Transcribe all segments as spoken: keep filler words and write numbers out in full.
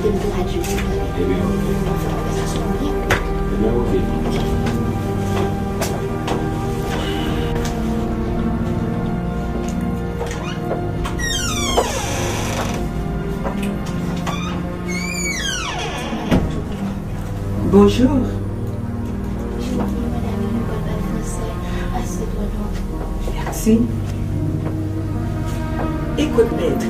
Ebyen, oke. Ebyen, oke. Bonjou. Mèsi. Écoute, maître,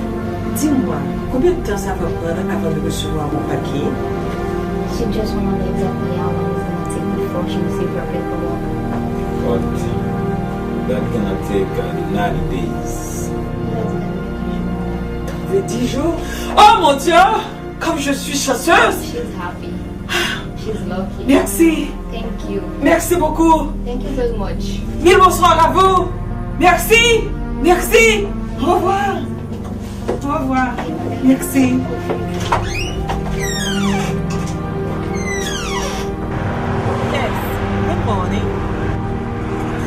dis-moi, combien de temps ça va prendre avant de recevoir mon paquet? She just wanna know exactly how long it's gonna take before she receive her paperwork. Forty. That gonna take, uh, ninety days. That's gonna take you. Dix jours. Oh mon Dieu! Comme je suis chanceuse! She's happy. She's lucky. Merci. Thank you. Merci beaucoup. Thank you very much. Mille bonsoirs à vous. Merci. Merci. Au revoir. Au revoir. Merci. Yes. Good morning.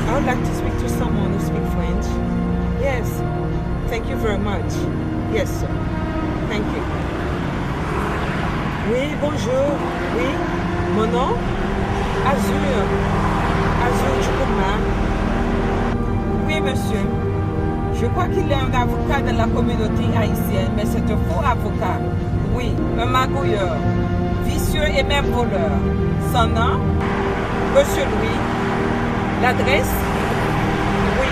I would like to speak to someone who speak French. Yes. Thank you very much. Yes, sir. Thank you. Oui, bonjour. Oui, mon nom? Azur. Azur Chukwuma. Oui, monsieur. Je crois qu'il est un avocat dans la communauté haïtienne, mais c'est un faux avocat. Oui, un magouilleur, vicieux et même voleur. Son nom, Monsieur Louis. L'adresse, oui,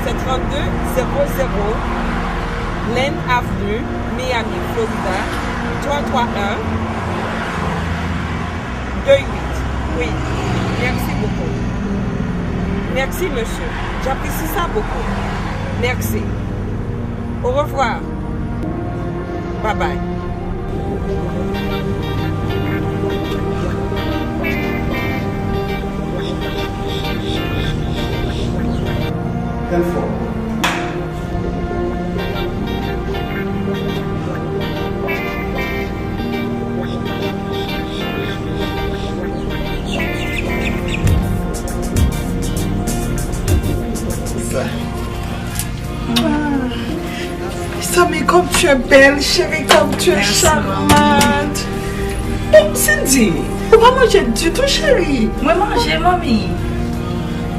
c'est trente-deux zéro zéro Lane Avenue, Miami, Florida, trois trois un deux huit. Oui, merci beaucoup. Merci, monsieur. J'apprécie ça beaucoup. Merci. Au revoir. Bye bye. Tèl fò. Sa. Ah, Samy, comme tu es belle, chérie, comme tu es charmante. Bon, Cindy, ou pa manje ditou, cheri. Mwen manje, manmi.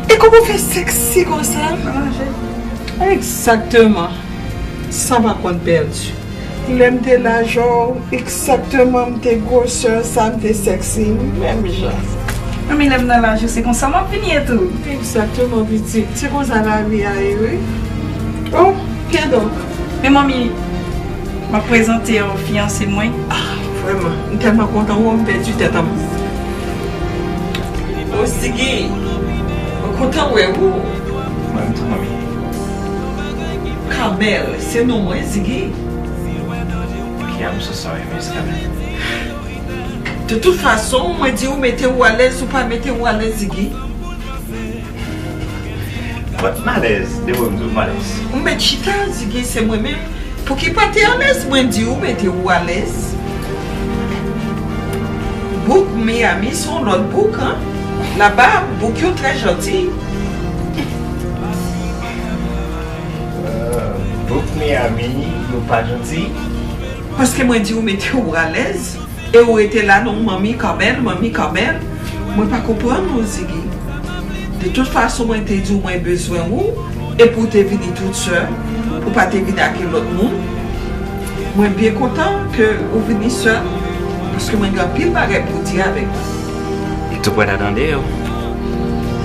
E kòman w fè sexy konsa? Mwen manje. Egzakteman. Sa pa konn pèdi. Lè m te laj ou, egzakteman m te gwosè sa, m te sexy, menm jan. Manmi, lè m nan laj ou, se konsa m ap vin ye tou. Egzakteman, pitit. Se konsa lavi a ye, wi. Oh, kidonk. Men manmi, m ap prezante w fiyanse mwen. Ah, vrèman, m tèlman kontan wè w, m pèdi tèt an m. Oh, Ziggy, mwen kontan wè ou. Mwen menm tou, manmi. Kamèl, se non mwen, Ziggy. Ok, I'm so sorry, Miss Kamèl. De tout fason, mwen di ou mete ou alèz, ou pa mete ou alèz, Ziggy. But m alèz, de bon, m di w m alèz. Ou mèt chita, Ziggy, se mwen menm. Pouki pa te alèz, mwen di ou mete ou alèz. Bouk Miami se yon lòt bouk, hein. Laba, bouk yo trè janti. Euh, bouk Miami, yo pa janti. Paske mwen di ou mete ou alèz. E ou rete la, non, manmi Kamèl, manmi Kamèl. Mwen pa konprann ou, Ziggy. De tout fason, mwen te di w mwen bezwen ou, epi w te vini tout sèl, ou pa te vini ak yon lòt moun. Mwen byen kontan ke ou vini sèl, paske mwen gen anpil bagay pou di avèk ou. M tou prèt a tande w.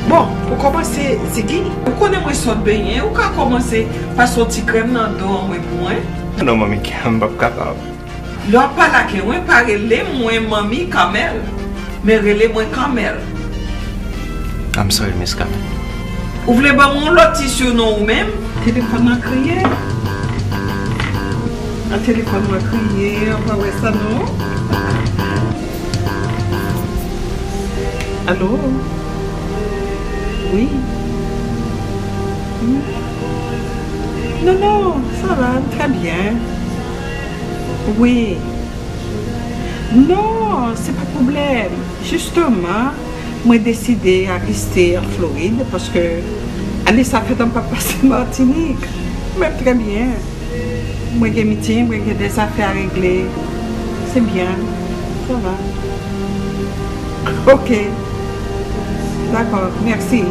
Bon, pou kòmanse, Ziggy, ou konnen mwen sot benyen, ou ka kòmanse pase yon ti krèm nan do an mwen pou mwen. Non, manmi, m p ap kapab. Lè w ap pale ak mwen, pa rele mwen manmi Kamèl, men rele mwen Kamèl. I'm sorry, Miss Kamèl. Ou vle ban mwen yon lòt ti surnom ou menm? Telefòn nan kriye. A, telefòn mwen kriye, ou pa wè sa non. Alo? Wi. Hmm. Non, non, sa va, m trè byen. Wi. Non, se pa pwoblèm. Jisteman, mwen deside a reste an Florid paske ane sa fèt an m p ap pase Matinik. Men m trè byen. Mwen gen meeting, mwen gen de zafè a regle. C'est bien. Ça va. Ok. D'accord. Merci.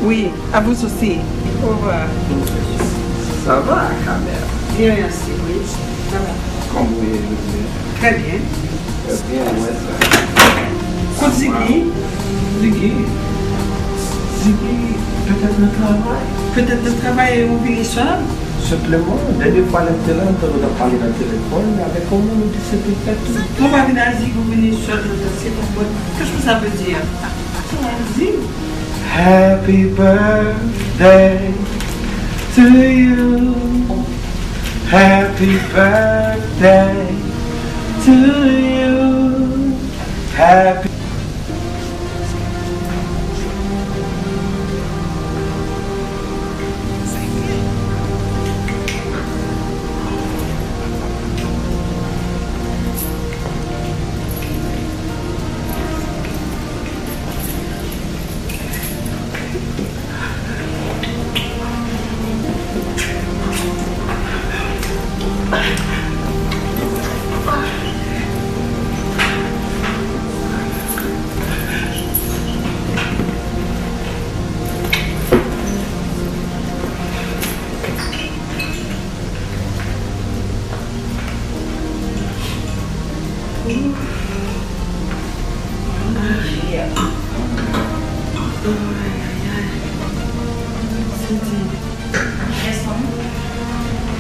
Oui, à vous aussi. Au revoir. Sa va, Kamèl? Bien, merci, oui. Ça va. Kòman w ye jodi a? Très bien. Très bien, wè sa. Kot Ziggy? Ziggy, Ziggy, petèt nan travay. Petèt nan travay e ou vini sèl? Senpleman, dènye fwa lè m te la, m tande w t ap pale nan telefòn avèk yon moun, ou di se te fèt ou. Mwen pa vin a Ziggy, ou vini sèl, mwen ta se konprann. Qu'est-ce que ça veut dire? Sa vle di? Happy birthday to you. Happy birthday to you. Happy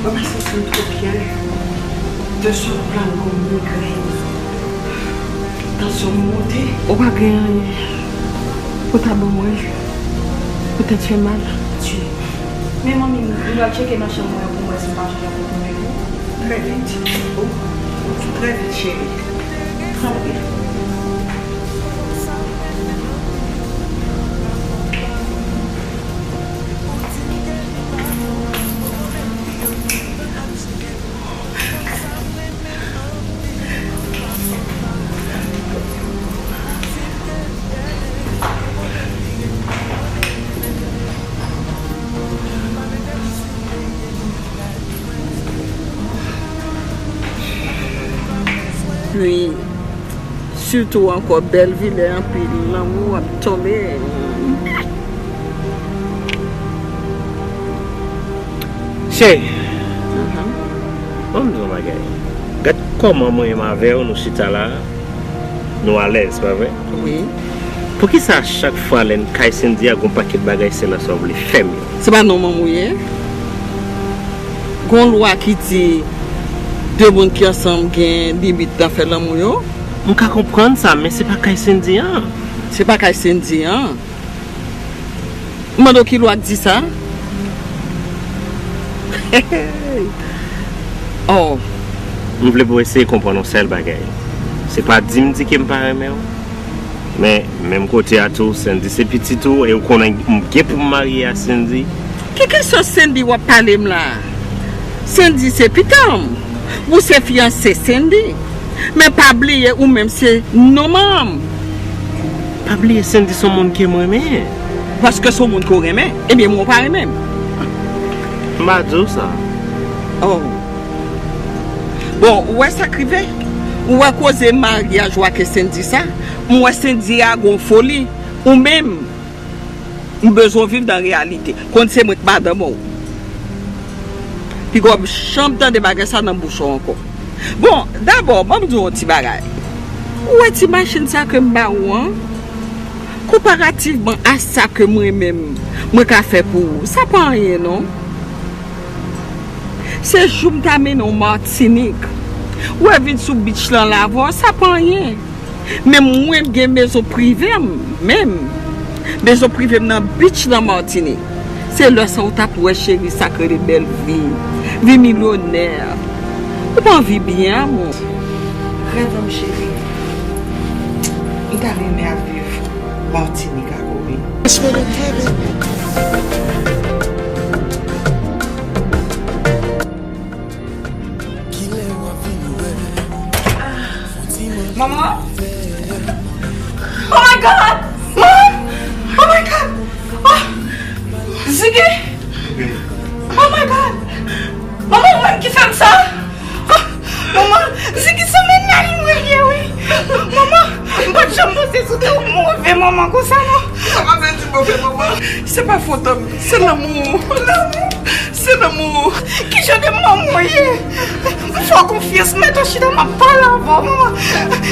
Mwen pa santi m twò byen. Tansyon m pran yon migrèn. Tansyon m monte. Ou pa gen anyen pou ta ban mwen? Ou tèt fè mal? Di. Men manmi, m pral tcheke nan chanm mwen pou m wè si m pa jwenn yon kote pou mete. Très vite. Très vite, chérie. Tanpri. Wi. Sitou ankò bèl vilè anpil lanmou ap tonbe. Cheri, ban m di w yon bagay. Gad kòman mwen menm avè w nou chita la, nou alèz, pa vre? Wi. Poukisa chak fwa lè n kay Cindy a gon pakèt bagay se la sa w vle fè m yo? Se pa nonm an ou ye? Gon lwa ki di de moun ki ansanm gen limit nan fè lanmou yo. M ka konprann sa, men se pa kay Cindy an. Se pa kay Cindy an. M mande w ki lwa k di sa? Oh. M vle pou w eseye konprann yon sèl bagay. Se pa di m di ke m pa renmen w. Men, menm kote a tou, Cindy se pitit ou, e ou konnen m gen pou m marye a Cindy. Ki kesyon Cindy w ap pale m la? Cindy se pitit m. Ou se fiyanse Cindy. Men pa bliye ou menm se nonm an. Pa bliye Cindy se yon moun ke m renmen. Paske se yon moun ke w renmen, ebyen mwen w pa renmen m. M pa di w sa. Oh. Bon, ou wè sa k rive? Ou wè koze maryaj ou ak Cindy sa? M wè Cindy a gon foli. Ou menm, m bezwen w viv nan reyalite. Konn se mwen k madanm ou. Piga w janm tande bagay sa nan bouch ou ankò. Bon, dabò, ban m di w yon ti bagay. Ou wè ti machin sa ke m ba ou an? Konparativman a sa ke mwen menm, mwen ka fè pou ou, sa pa anyen non. Se jou m ta mennen w Matinik. Ou wè vin sou beach lan la avè w, sa pa anyen. Men mwen m gen mezon prive m, menm. Mezon prive m nan beach lan Matinik. Se lè sa w t ap wè cheri sa k rele bèl vi. Vi milyonè. Ou pa anvi byen, amou? Rèv an m cheri. M ta renmen ap viv Matinik ak ou wi. Manman! Oh my God! Manman! Oh my God! Oh! Ziggy! Oh my God! Manman, ou menm ki fè m sa? Oh! Manman! Ou te yon move manman konsa non. Sa pa vle di move manman. Se pa fòt an m. Se lanmou. Lanmou. Se lanmou. Ki jan de manman w ye? M fè w konfyans, mete w chita, m ap pale avè w, manman.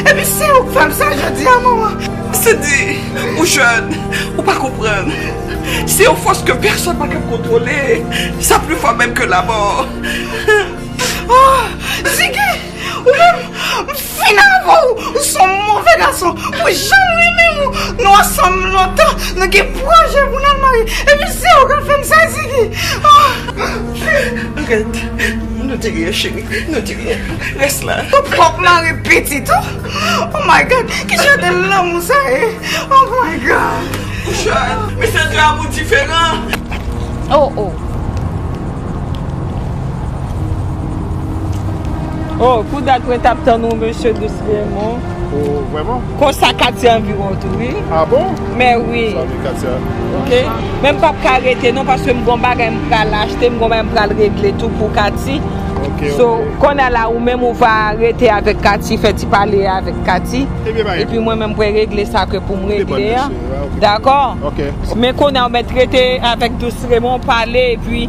Epi se ou k fè m sa jodi a, manman. Cindy, ou jèn, ou pa konprann. Se yon fòs ke pèsonn pa kab kontwole. Sa pli fò menm ke lamò. Oh, Ziggy, ou menm, m fin avè w. Ou se yon move gason. Pou jan m renmen w, nou ansanm lontan, nou gen pwojè pou n al marye. Epi se ou k ap fè m sa, Ziggy. Oh. Arèt. Nou te gen cheri. Nou te gen. Rès la. Ou pap mare pitit ou. Oh my God. Ki jan de lanmou sa ye? Oh my God. Ou jèn. Men se de amou diferan. Oh, oh. Oh, pou dat mwen t ap tann ou, mesye Dous Remon. Oh, vrèman? Konsa Katia anviwon tou, wi. Ah bon? Men wi. Salut, Katia. Ok? Men m p ap ka rete non, paske m gon bagay m pral achte, m gon bagay m pral regle tou pou Kati. Ok, so, ok. Kounye a la, ou menm ou va rete avèk Kati, fè ti pale avèk Kati. Ebyen, bay. Epi mwen menm, m pral regle sa ke pou m regle a. Dakò? Ok. Men kounye a, ou mèt rete avèk Dous Remon, pale, epi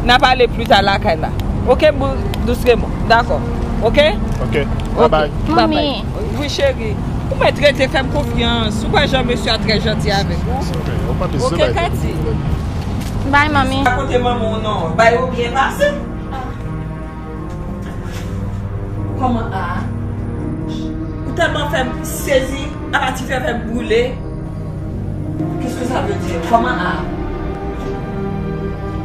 n a pale pli ta lakay la. Ok, bou-, Dous Remon? Dakò. Ok? Ok. Ok. Bye bye. Manmi. Wi, cheri. Ou mèt rete, fè m konfyans. Ou wè jan mesye a trè janti avèk ou. Ok, Kati. Bye, manmi. Pa kote manman w non. Bay ou byen pase. Kòman a? Ou tèlman fè m sezi, apa ti fè fè m boule. Qu'est-ce que ça veut dire? Kòman a?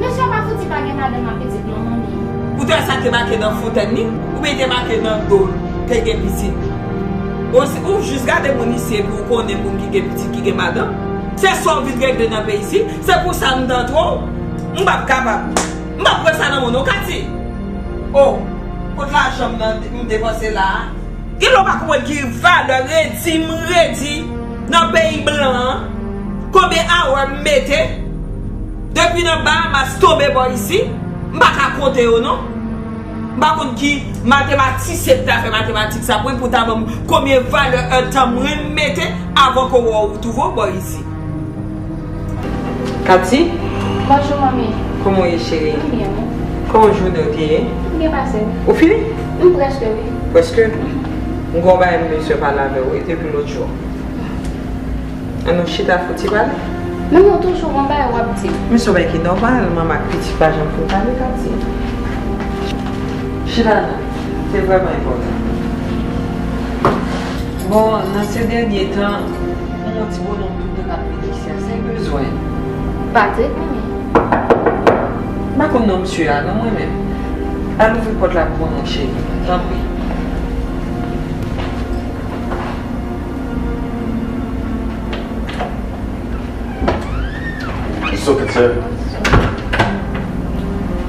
Mesye pa fouti pa gen madanm ak pitit non, manmi. Ou te wè sa te make nan fontèn li? Oubyen te make nan do l, te gen pitit? Ou, ou jis gade moun isi epi ou konnen moun ki gen pitit, ki gen madanm? Se sa w vin regle nan peyi isi? Se pou sa m t antre w? M p ap kapab. M p ap pran sa nan men w non, Kati. Oh, kot lajan m nan m depanse la a? Gen lè w pa konprann ki valè redi m redi nan peyi blan an. Konbyen awè m mete? Depi nan Bahamas tonbe bò isi, m pa ka konte yo non. M pa konn ki matematisyen ki ta fè matematik sa pou mwen, pou ta ban m konbyen valè èdtan mwen m mete avan ke w wè w twouve w bò isi. Kati? Bonjou, manmi. Kòman w ye, cheri? M byen, wi. Kòman jounen w te ye? M byen pase, wi. Ou fini? M prèske, wi. Prèske? M gon bagay m bezwen pale avè w, wi, depi lòt jou. Ann nou chita fouti pale. Manmi, w toujou gon bagay w ap di. Men se yon bagay ki nòmal, manman ak pitit pa janm fin pale, Kati. Chita non, se vrèman enpòtan. Bon, nan se dènye tan, m wè yon ti bonòm toultan k ap vin isi a, sa l bezwen? Patrick, manmi. M pa konn non misye a non, mwen menm. Al ouvri pòt la pou mwen, mon cheri, tanpri. It's okay, sir.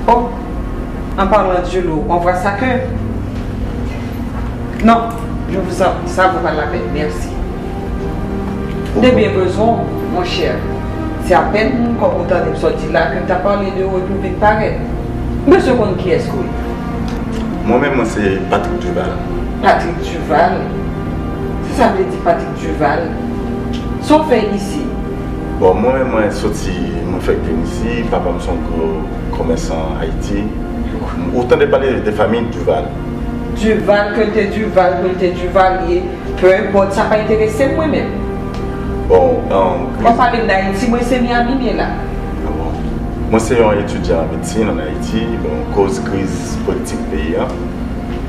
Oh, en parlant de l'eau, on voit ça que... Non, je vous en, ça vaut pas la peine, merci. M te byen bezwen w, monchè. Se apèn kòm ou tande m sòti la ke m t ap pale de ou epi w vin parèt. M bezwen konn kiyès ke w ye. Mwen menm, mwen se Patrick Duval. Patrick Duval? Sa sa vle di, Patrick Duval? Sa w fè isi? Bon, mwen menm, mwen soti, mwen fèk vin isi. Papa m se yon gwo komèsan Ayiti. Ou tande pale de fanmi Duval? Duval, ke l te Duval, ke l te Duvalier, peu importe, sa pa enterese m, mwen menm. Bon, um, w ap pale m d Ayiti, mwen se Miami m ye la. Ah bon. Mwen se yon etidyan an medsin ann Ayiti. Bon, koz kriz politik peyi a,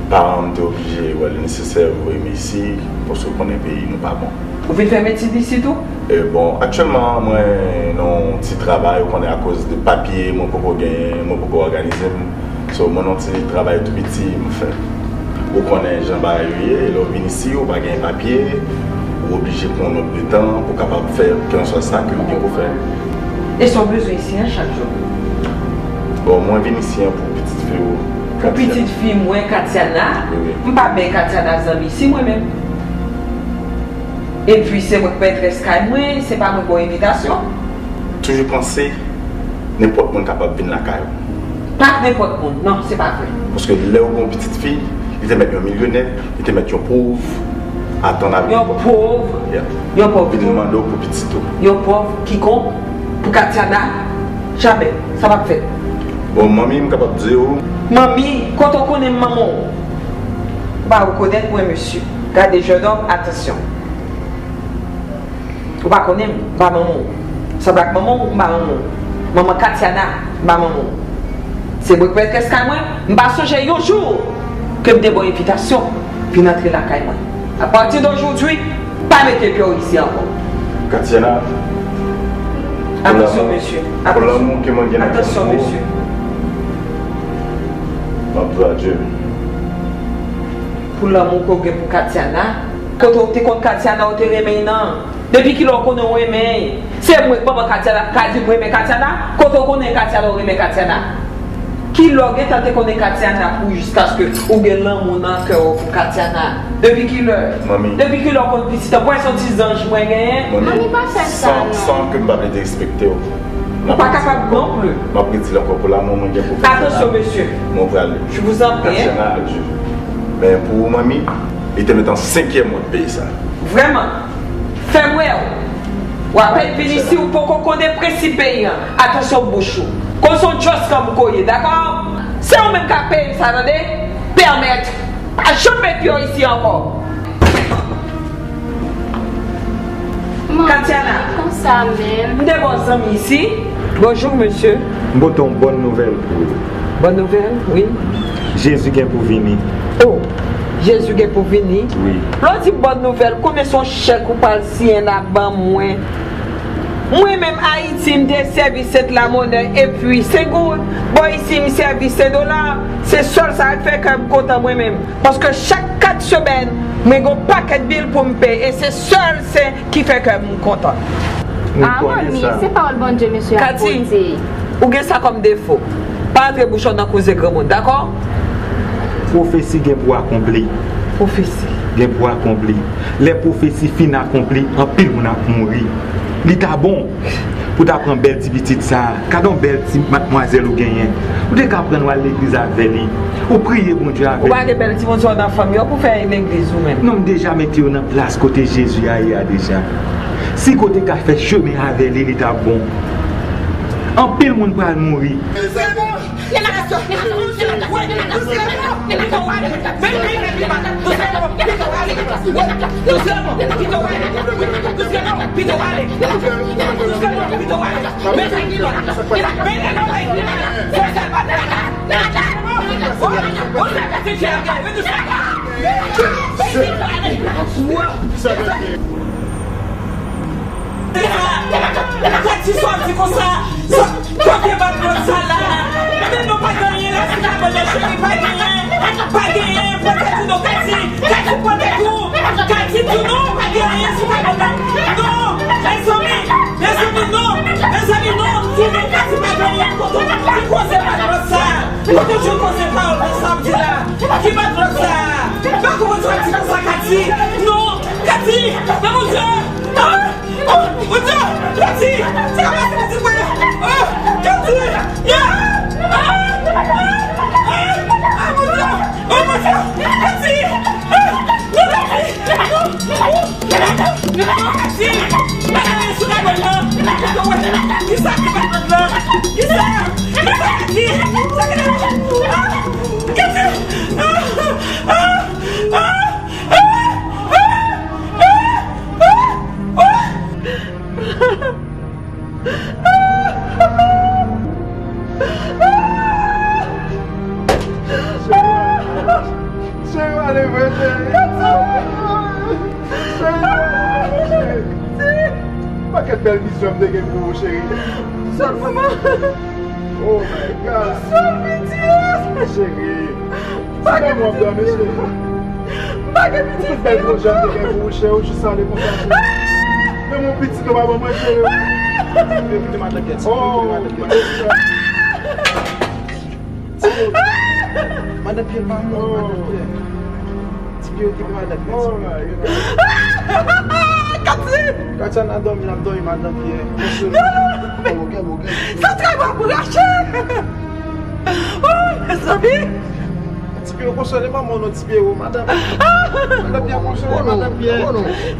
paran m te oblije wè li nesesè voye m isi, paske w konnen peyi nou pa bon. Ou vin fè m etid isi tou? E, bon, aktyèlman, mwen nan yon ti travay, ou konnen, akoz de papye, mwen poko genyen, mwen poko òganize m. So, mwen nan yon ti travay tou piti m fè. Ou konnen jan bagay yo ye, lè w vin isi, ou pa gen papye, ou oblije pran yon nòt de tan pou w kapab fè kèlkanswa sa ke w gen pou fè. E sa w bezwen isi a chak jou? Bon, mwen vin isi a pou pitit fi w, Katiana. Pou pitit fi mwen, Katiana? Wi, wi. M pa bay Katiana zanmi isi mwen menm. Epi se mwen k mètrès kay mwen, se pa mwen k ba w envitasyon. Toujou panse nenpòt moun kapab vin lakay ou. Pa nenpòt moun, non, se pa vre. Paske lè ou gen yon pitit fi, li te mèt yon milyonè, li te mèt yon pòv, Atann avèk yon pòv, yon pòv vin mande w pou pitit ou. Yon pòv kikonk pou Katiana, jamè, sa p ap fèt. Bon, manmi, m kapab di w. Manmi, kote w konnen m manman w? Ou pa rekonèt mwen, mesye. Gade, jennonm, atansyon. Ou pa konnen m, m pa manman w. Sanble ak manman w, m pa manman w. Manman Katiana, m pa manman w. Se mwen k mètrès kay mwen, m pa sonje yon jou ke m te ba w envitasyon vin antre lakay mwen. Apati de jodi, pa mete pye w isi ankò. Katiana, pou lanmou ke mwen gen nan kè m pou ou, m ap di w adye. Pou lanmou ke w gen pou Katiana, kote w te konn Katiana, w te renmen l nan? Depi kilè w konnen w renmen l? Se mwen k manman Katiana k ka di m renmen Katiana? Kote w konnen Katiana, w renmen Katiana? Kilè w gentan te konnen Katiana pou jiskaske ou gen lanmou nan kè w pou Katiana? Depi kilè? Depi kilè w konn pitit an? Pwen se yon ti zanj mwen genyen? Manmi, pa fè sa non. San ke m pa vle derespekte w. Ou pa kapab non pli. M ap redi l ankò, pou lanmou mwen gen pou Katiana. Atansyon, mesye. Mwen prale. Je vous en prie. Katiana, adye. Men pou ou, manmi, li te met an senkyèm wòt peyi sa. Vrèman. Fè m wè w. W apèn vin isi, ou poko konnen prensip peyi an. Atansyon bouch ou. Konn se yon djòs kanm ou ye, dakò? Se ou menm k ap peye m sa, tande? Pèmèt. Pa janm met pye w isi ankò. Katiana, konsa menm. M te ba w zanmi isi. Bonjou, mesye. M pote yon bòn nouvèl pou ou. Bòn nouvèl, wi. Jezi gen pou vini. O, Jezi gen pou vini? Wi. Lè w di bòn nouvèl, konbyen se yon chèk ou pral siyen la ban mwen? Mwen menm Ayiti, m te sèvi Sent Lamonè epi Sen Goud. Bò isi, m sèvi Sen Dola. Se sèl sa k fè kè m kontan mwen menm. Paske chak kat semèn, mwen gen yon pakèt bil pou m peye. E se sèl Sen ki fè kè m kontan. Ah, manmi, se pawòl Bondye mesye a pote. Kati, ou gen sa kòm defo. Pa antre bouch ou nan koze granmoun, dakò? Pwofesi gen pou akonpli. Pwofesi. Gen pou akonpli. Lè pwofesi fin akonpli, anpil moun ap mouri. Li ta bon pou w ta pran bèl ti pitit sa a. Gade yon bèl ti madmwazèl ou genyen. Ou te ka pran l, w al legliz avè li. Ou priye Bondye avè li. Ou pa gen bèl timoun sa yo nan fanmi w pou fè legliz ou menm? Non, m deja mete yo nan plas kote Jezi a ye a deja. Si kote ka fè chemen avè li, li t ap bon. Anpil moun pral mouri. Kati, sa w di konsa? Sa, kote bat lòt sa la? Men nou pa gen anyen la, se ka mande cheri, pa gen anyen. Pa gen anyen, pran tèt ou non, Kati. Kati, pran tèt ou. Kati, di nou, pa gen anyen, se ka mande. Non, mezanmi, mezanmi, non, mezanmi, non. Di nou, Kati, pa gen anyen, kote w jwenn koze bat lòt sa? Kote w jwenn koze pawòl sa w di la? Ki bat lòt sa? Pa konprann sa w di konsa, Kati. Non, Kati, nan Bondye. Ah! Oh, mon Dieu! Kati! Sa k ap pase pitit mwen? Oh, Kati! Ya! Ah! Ah! Ah, mon Dieu! Oh, mon Dieu! Kati! Ah! Non, Kati! Non! Non, Kati! Pa gen anyen sou tablo nan! Kisa ki pa konn nan? Kisa? Kisa, Kati? Sa ki nan... Ah! Kati! Ah! Ah! Ah! Cheri, ale vre, cheri. Cheri, ale vre, cheri. Pakèt bèl vizyon m te gen pou ou, cheri. Sòl, manman. Oh my God. Sòl, Bondye. Cheri. M pa gen pitit. M pa gen pitit. Pou tout bèl pwojè m te gen pou ou, cheri, ou jis ale konsa, cheri. Menm yon pitit ou pa ban mwen, cheri. Kite madanm kèt, kite madanm kèt. Oh, my God. Madanm Pyè pa mwen, madanm Pyè. Ti Pyè, kite madanm Pyè, ti Pyè. Kati! Kati a nan dòmi, nan dòmi, madanm Pyè. Kèbo, kèbo, kèbo. Zantray mwen ap rache! Oh, mezanmi! Ti Yo konsole manman w non, Ti Pyero, madan. Madan Pyè, konsole madan Pyè.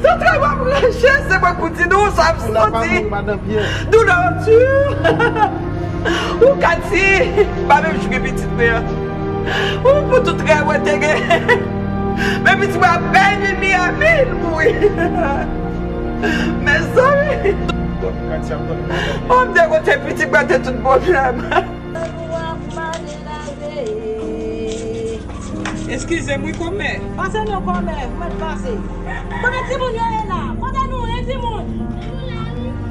Sa trè w ap rache, se mwen pou di nou sa m santi. Doulè di. Ou ka di, pa menm jou gen pitit mwen an. Ou pou tout rèv mwen te gen. Men pitit mwen ap bèl vin Miami, l mouri. Mezanmi. Oh, m te konte pitit mwen te tout bon. Eskize m wi, kòmè. Pase non, kòmè, ou mèt pase. Kote timoun yo ye la? Kote nou ye, timoun?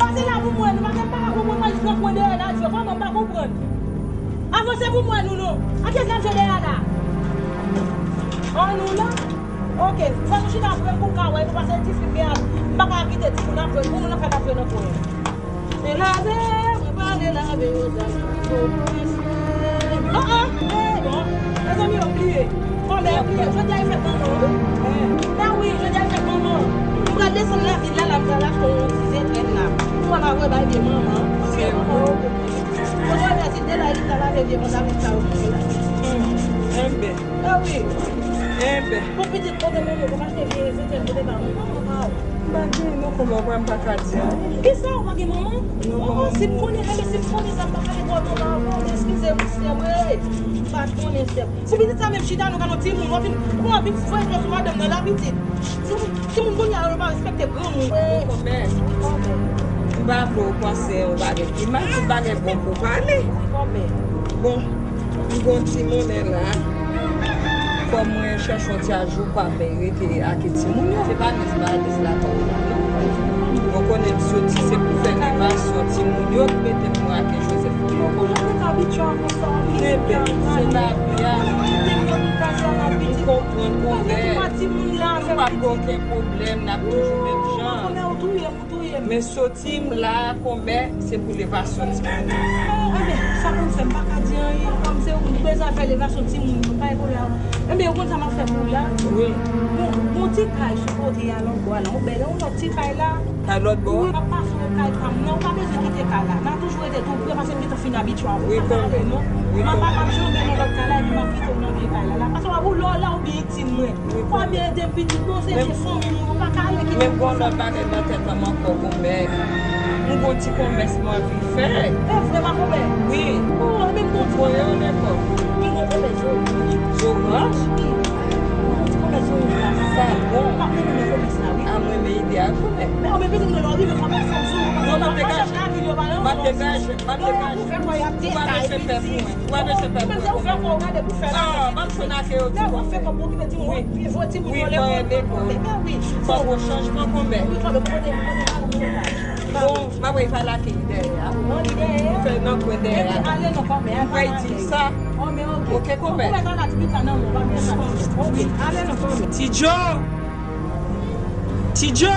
Pase la pou mwen, nou pa gen pa pou mwen, mwen jis nan kwen dèyè la, jwe kòman m pa konprann. Avanse pou mwen, nou non. An kiyès k ap jwe dèyè la? An nou la? Oke, fò nou chita vre pou n ka wè, nou pase ti fim, men m pa ka kite timoun ap jwe, pou nou nan fèt ap jwe nan kwen. Se lave, mwen pale lave yo, sa nan fo mwen se. Oh, oh, eh, bon. Mezanmi, yo bliye. Kòmè yo bliye. Jodi a e fèt manman, wi. Eh wi, jodi a e fèt manman. Nou pral desann lavil la, la, m pral achte yon ti zetrèn la. Pou mwen pa wè bay vye manman. Vye manman, yo bliye. Kote w wè Zilde la, li pral lave vye pantalon sa yo pou mwen la. Hmm. Enben. Ah wi. Enben. Pou pitit kote manman, pou achte vye zetrèn, kote ba manman, manman. M pa gen non, kòman, m pa ka di anyen. Kisa, ou pa gen manman? Non, oh, manman si m konnen, enben, si m konnen sa, m pa ka gen bò manman ankò, eskize m, sè m, ey. M pa t konnen, sè m. Si pitit sa menm chita, nou ka nan timoun, w ap vin, w ap vin voye flè sou madanm nan la, pitit. Si, si moun kounye a, yo pa respekte granmoun. Wi, kòmè. M pa vle w panse yon bagay ki mal, tout bagay bon pou pale. Wi, kòmè. Bon, m gon ti monnen la. Fò mwen chèche yon ti ajou pa mwen rete ak timoun yo. Se pa nès, pa nès la pa w la, non. Bon, konnen m soti, se pou fè levasyon timoun yo ki mete m mwen ak Joseph. Mwen konn jan mwen abitye a konsa. Enben, se lavi a. M konprann kòmè. Nou p ap gen okenn pwoblèm, n ap toujou menm jan. Men soti m la a, kòmè, se pou levasyon timoun yo. Enben, sa konn fè m pa ka di anyen, kòm se ou bezwen fè levasyon timoun yo, pa gen pwoblèm. Enben, ou konn sa m ap fè pou ou la? Wi. Bon, bon ti kay sou kote a, lòt bò a la, yon bèl, yon lòt ti kay la. Kay lòt bò a? Wi, m ap pase nan kay pa m nan, ou pa bezwen kite kay la. N a toujou rete tou pre, paske m gentan fin abitye a. Wi, kòmè. Wi, kòmè. M ap, m ap janbe nan lòt kay la, epi m ap kite w nan vye kay la. La, paske w ap ou lè w la, ou byen ti mwen. Wi, kòmè. Fò byen ede pitit nou, se vye fanmi nou, nou pa ka ale kite. Men m gon lòt bagay nan tèt an m ankò, kòmè. M gon ti kòmès m anvi fè. E vre, ma kòmè? Wi. Oh, men m gon ti kòmès. Voye yo lekòl. M gon kòmès zoranj. Zoranj? Wi. M gon ti kòmès zoranj la. Sa bon. M ap mennen nan kòmès la, wi. A, mwen renmen ide a, kòmè. Men, oh, men pitit mwen, lè w rive kòmès, fò m sou nou, paske m ap degaje. M ap degaje, m ap degaje. Ou pa bezwen pè pou mwen. Ou pa bezwen pè pou mwen. Ah, m ap fè nake yo tou. Wi. Wi, fò gen lekòl. Fò gen chanjman kòmè. Bon, m ap pale ak li dèyè a. Fè nan kwen dèyè a. M pral di sa. Oke, kòmè. Ti Djo! Ti Djo!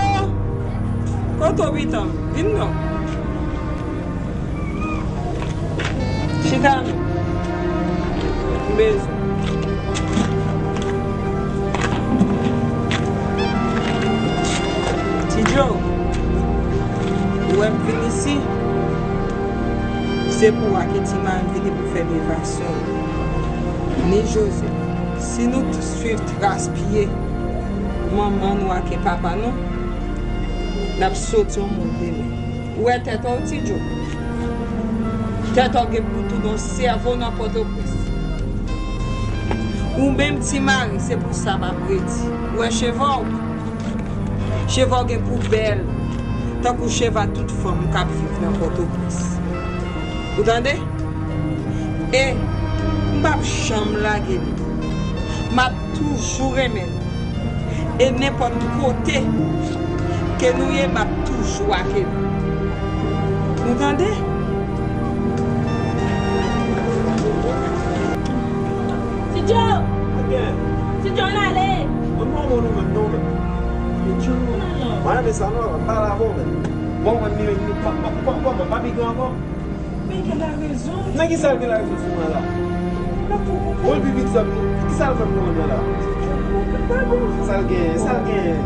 Kote w pitan? Vin non. Chita non. M bezwen. Ti Djo, ou wè m vin isi, se pou w ak Ti Mari m vini pou fè levasyon. Ni Joseph, si nou t-, swiv tras pye manman nou ak papa nou, n ap soti yon moun demen. Ou wè tèt ou, Ti Djo? Tèt ou gen pou tounen yon sèvo nan Pòtoprens. Ou menm Ti Mari, se pou sa m ap redi. Ou wè cheve w? Cheve w gen pou bèl, tankou cheve a tout fanm k ap viv nan Pòtoprens. Ou tande? E m p ap janm lage nou. M ap toujou renmen nou. E nenpòt kote ke nou ye, m ap toujou ake nou. Nou tande? Ti Djo! Ti Djo, ann ale! Mwen pa bon nou menm, non, menm. Ti Djo, ann ale. Mwen renmen sa, non, m pale avè w, menm. Bon, mwen, mwen, mwen, pa, pa, pa, pa, pa, pa pigan ankò. Men gen larezon. Nan ki sa l gen larezon sou mwen la? Bon, l pi piti sa, ki sa l fè m nan mwen la? Sa l gen, sa l gen?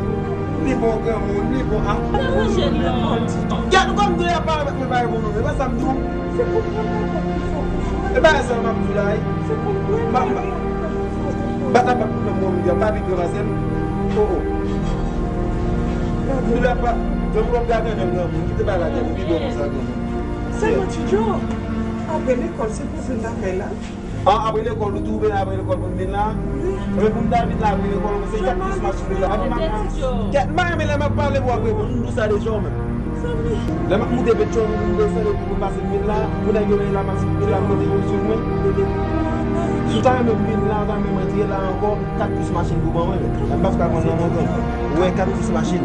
Li bon granmoun, li bon a. Gad ou kòm gre ap pale avèk mwen, pa bon non, e pa sa m di w. E pa sa m ap di w la, wi. M ap, m ap, Bat la pa pou mwen, mwen menm, pa pi gran pase m. Oh, oh. Pi la pa, jan w ap gade, jan granmoun, kite bagay la, jan pi bon konsa, granmoun. Sèlman Ti Djo, apre lekòl, se pou vin lakay la. Ah, apre lekòl, ou tou vin apre lekòl pou m vin la? Wi. Men pou m ta vin la apre lekòl, se kat plis machin pou ta. Kèt, m pa renmen lè m ap pale pou apre, bon, m di w sa deja w menm. Lè m ap moute Petchòv, m desann epi pou m pase m vin la, pou nèg yo vin la, m ap vin la, m mete yo sou mwen. Si w ta renmen m vin la, w ta renmen m antre la ankò, kat plis machin pou ban mwen, men. M pa ka konn nan mwen konn. Ou wè kat plis machin.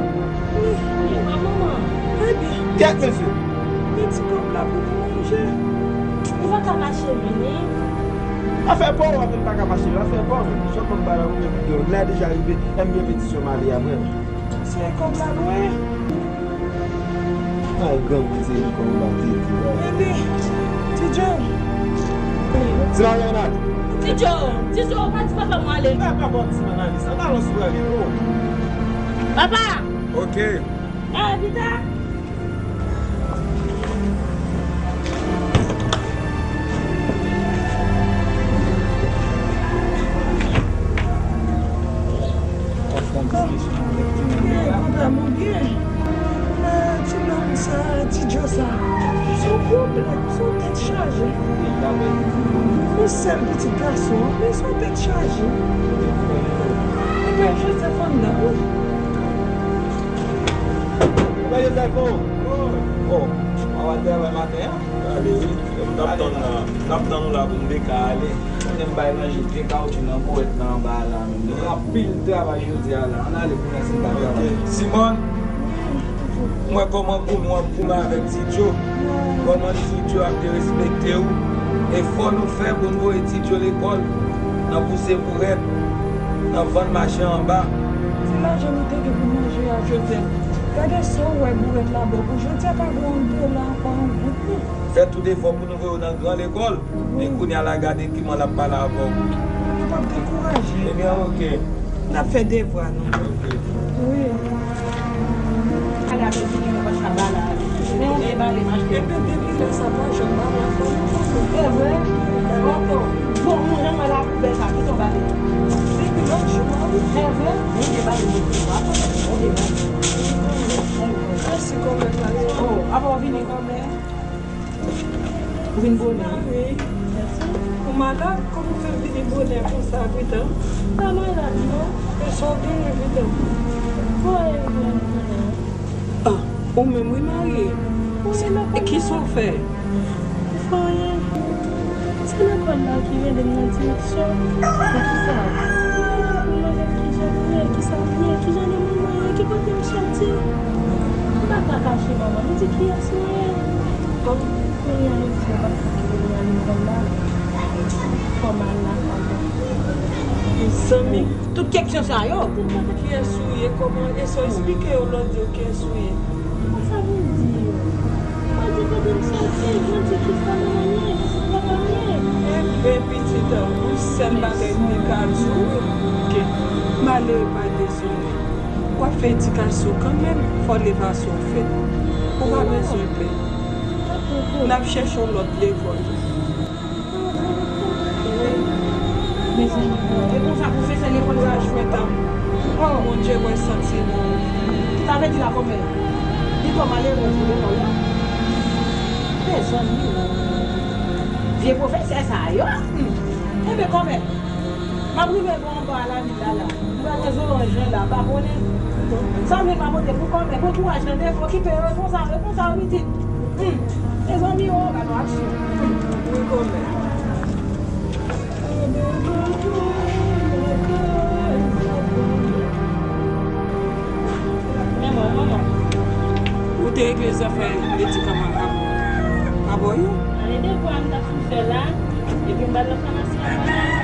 Wi, wi, manman. Kèt, mesye. Gen ti kòb la pou nou manje. Ou pa ka mache vini. Afè pa w, ou pa ka mache, afè pa w, men. Jan kòb la, ou menm, lè a deja rive, lè m gen petisyon m ale apre. Se kòb la lwen. Ay, granmoun, se li kòm ou pa te di, la. Epi, Ti Djo. Ti Mariana. Ti Djo, Ti Djo, ou pa di papa mwen ale. Papa, bon, ti Mariana, sa, nan lòs pou ale, non. Papa! Ok. Ah, pita. Konprann mwen byen. Ah, ti nonm sa, Ti Djo sa. Se yon pwoblèm, se yon tèt chaje. Yon sèl pitit gason, men se yon tèt chaje. Ebyen, Jozèf anndan, wi. Ebyen, Jozèf, oh. Oh, ou al travay maten an? Ale, wi. M t ap tann la. M t ap tann ou la pou m te ka ale. Konnen m bay ranje pye kawotchou nan kouwèt la anba a la menm. Gen anpil travay jodi a la. Ann ale kounye a si n pa travay. Simòn, m wè kòman koul ou ap koule avèk Ti Djo. Kòman Ti Djo ap derespekte w. E fò nou fè pou n voye Ti Djo lekòl nan pouse bourèt, nan vann mache anba. Se lajan nou te gen pou manje a, Jozèf. Gade sa w wè bourèt la ba w pou jodi a, pa gen yon dola ankò, yon goud, non. Fè tout efò pou nou voye w nan gran lekòl. Wi. E kounye a la, gade kiman l ap pale avè w. Nou p ap dekouraje. Ebyen, ok. N ap fè devwa nou. Ok. Wi. Gade avè vini nou pa ka ba la. Men yon vye bale m achte. Ebyen, depi lè sa pa janm ba la, fò nou konn. E vre? Bon, bon, bon, mwen janm wè la poubèl sa, ki ton bale? Depi lòt jou a, wi. E vre? Yon vye bale m achte. Yon vye bale. Mèsi, kòmè, mèsi. Oh, apa w vini, kòmè? Ou vin bonè? Wi. Ou malad? Kòman w fè vini bonè konsa, Pita? M pa malad, non. E sa w genyen, Pita? Bon, e, ah, ou menm, wi, marye. Wi, se nan kòd la. E kisa w fè? M fè anyen. Se nan kòd la ki rele m nan direksyon. Poukisa? Li rele pou m mande m kijan m ye, kisa m ye, kijan de moun mwen ye, ki kote m soti. M pa ka kache manman m di kiyès mwen ye. Bon, kounye a yo di yo p ap kite m nan lekòl la. Fò m al lakay mwen. Mezanmi, tout keksyon sa yo. Kiyès ou ye, kòman, e sa w esplike yo lè w di yo kiyès ou ye? Sa vle di yo. Mwen di kote m soti, mwen di kisa manman m ye, kisa papa m ye. Enben, pitit, yon sèl bagay m te ka di w, ke malere pa dezole. W ap fè edikasyon kanmenm, fò levasyon fèt. Ou pa bezwen pè. N ap chèche yon lòt lekòl. Wi. Mezanmi, e konsa pwofesè lekòl sa ap jwe tanm. Oh, Bondye wè santiman w. Sa vle di la kòmè. Li twò malerèz pou lekòl la. Mezanmi, oh. Vye pwofesè sa yo. Hmm. Enben, kòmè. M ap rive bò anba a lavil la la. M pral nan zoranj la, pa konnen. Sa m vin pa pote pou kòmè, pran kouraj nan devan, okipe yo, e konsa, e konsa, pitit. Hmm. Mezanmi, oh, gade yon aksyon. Hmm. Wi, kòmè. Men bon, manman. Ou te regle zafè medikaman a, a bò yo? Ale devwa m t ap fin fè la, epi m pral nan famasi a.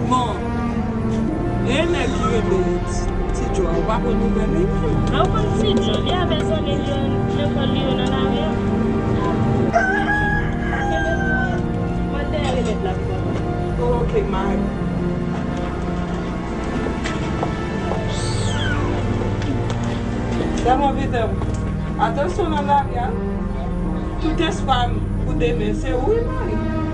Bon, e nèg ki rele Ti, Ti Djo a, ou pa konn nouvèl li menm? A, ou konn Ti Djo, li avè zanmi li yo, lekòl li yo nan lari a. Mwen te ale met la pou papa. Ok, mari. Sèlman, Pita, atansyon nan lari a. Tout espwa m pou demen, se ou, wi, mari.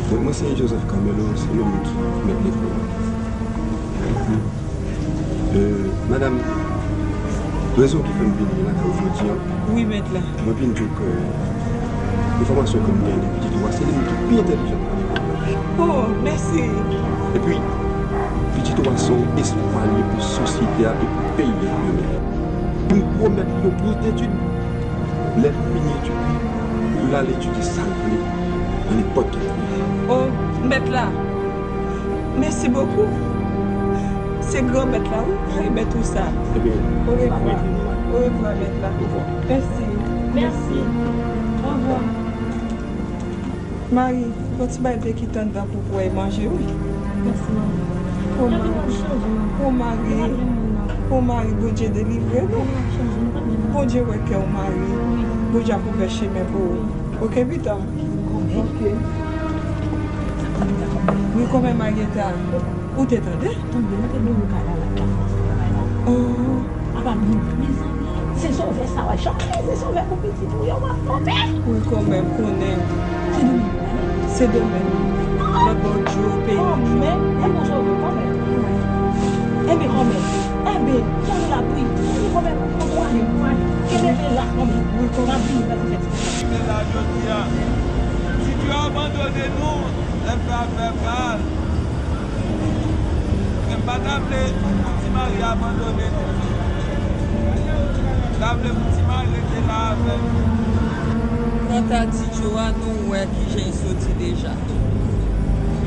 Mwen, mwen se Joseph Carmelo, se mwen menm ki mèt lekòl la. Euh, madanm, rezon ki fè m vini lakay ou jodi a, wi, mèt la. Mwen vin di w ke enfòmasyon ke m genyen de pitit ou a, se li menm ki pi entèlijan nan lekòl la. Oh, mèsi. Epi, pitit ou a se yon espwa li ye pou sosyete a e pou peyi a demen. M pwomèt li yon bous detid. Lè l fini etid li, pou l al etidye sa l vle, nan nenpòt ki peyi. Oh, mèt la, mèsi bokou. Se granmèt la, wi, k remèt ou sa. Ebyen, orevwa. Orevwa, mèt la. Orevwa. Mèsi. Mèsi. Orevwa. Mari, fò ti bay vye ki tann dan pou pway manje, wi. Mèsi, manman. O Mari, o Mari, o Mari, Bondye delivre nou. Bondye wè kè w, Mari. Bondye ap ouvè chemen pou ou. Oke, pita. Ok. Wi, kòmè Marieta, ou te tande? Tande, mwen te bouyi kay la, la, la. Oh. Apa, mezanmi, se sovè sa, wè, chak se sovè pou pitit ou yo, w ap tonbe. Wi, kòmè, m konnen. Se demen, wi. Se demen. Nan bò djo, peyi. Kòmè, e bon sovè, kòmè. Enben, kòmè. Enben, tande la, wi. Enben, kòmè, pou, pou, pou ale, pou ale. Kenbe la, kòmè. Wi, kòmè. M ap vini, m ap vini. Rive la jodi a. Tityo abandone nou, lè fè afè pa l. Men m pa ta vle pou Ti Mari abandone nou. M ta vle pou Ti Mari rete la avè nou. Kanta Tityo a, nou wè kijan l soti deja.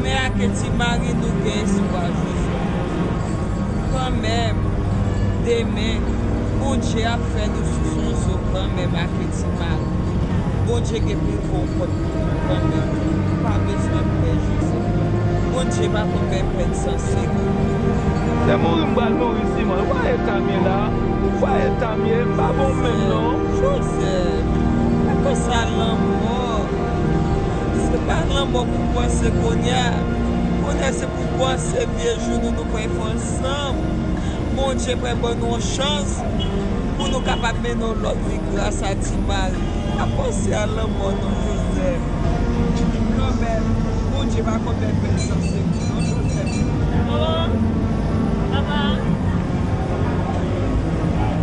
Men ake Ti Mari, nou gen espwa, Jozèf. Kanmenm, demen, Bondye ap fè nou sou son zo kanmenm ake Ti Mari. Bondye gen pou l fè yon kòb pou nou kanmenm. Nou pa bezwen pè, Jozèf. Bondye pa konn bay pèn san sekou. Se mouri m pral mouri siman. Ou pa eta m ye la. Ou pa eta m ye. M pa bon menm non. Jozèf, pa panse a lanmò. Se pa lanmò pou panse kounye a. Kounye a se pou panse vye jou nou, nou pral fè ansanm. Bondye pral ban nou yon chans pou nou kapab mennen yon lòt vi gras a Ti Mari. Pa panse a lanmò non, Jozèf. Kanmenm, Bondye pa konn pèpè san sekou non, Jozèf. Manman, papa,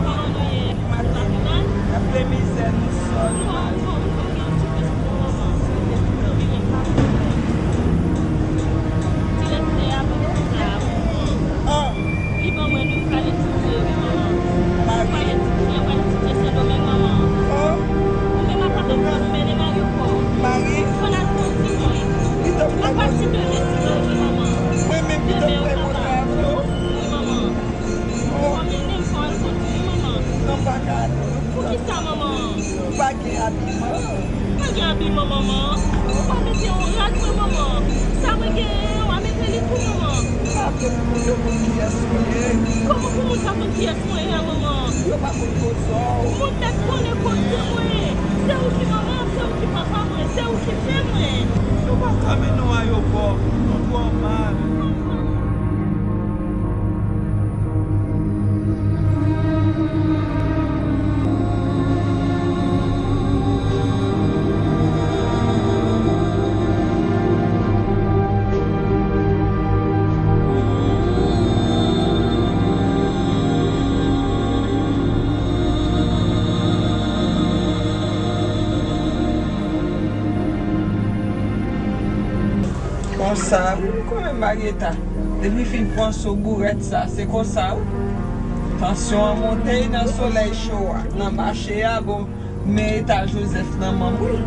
kòman nou ye? Maten, apre mizè nou sòl. Ti lèt te a pa konsa. Ah! Li ban mwen nou pral etidye, wi, manman. Mari. Pral etidye, pral etidye Sendomeng, manman. Oh! Ou menm a pa fè pou nou mennen Mari pò. Mari. Fò n al kondi mwen. Pito m pral kondi. N ap pase demen ti bebe, manman. Mwen menm pito m pral kondi avè w. Wi, manman. Oh. Fò mennen m, fò al kondi, wi, manman. Non, m pa ka ale non. Poukisa, manman? Ou pa gen abiman. Pa gen abiman, manman. Ou pa mete yon rad mwen, manman. Sa mwen genyen an, w a mete li tou, manman. M pa vle pou moun yo konn kiyès ou ye. Kòman pou moun sa konn kiyès mwen ye a, manman? Yo pa konn koze w. Moun mèt konnen koze mwen. Se ou ki manman m, se ou ki papa mwen, se ou ki fè mwen. Yo pa ka mennen w ayewopò. Nou twò mal. Konsa, wi, kanmenm Marieta. Depi fin pran sou bourèt sa, se konsa, wi. Tansyon an monte nan solèy cho a, nan mache a, bon, men eta Jozèf nan manm, wi.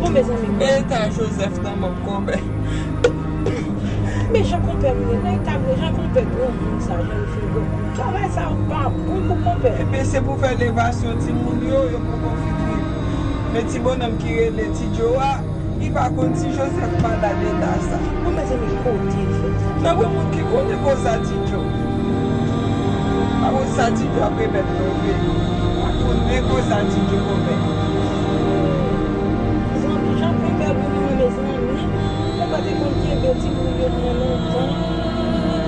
Bon, mezanmi, men eta Jozèf nan manm, kanmenm. Men jan konpè m ye, nan eta jan konpè granmoun sa, jan l fin granmoun. Travay sa pa bon pou konpè. Ebyen, se pou fè levasyon timoun yo, yo poko fin rive. Men ti bonnonm ki rele Ti Djo a, li pa konn si Jozèf malad eta sa. Bon, mezanmi, kote l fè? Nan granmoun ki konnen konsa Ti Djo. Pa konn sa Ti Djo ap remèt mwen vre. Pa konnen konsa Ti Djo konpè. Zanmi, jan konpè bon mwen, mezanmi. Konpè te konn kenbe timoun yo pran lontan.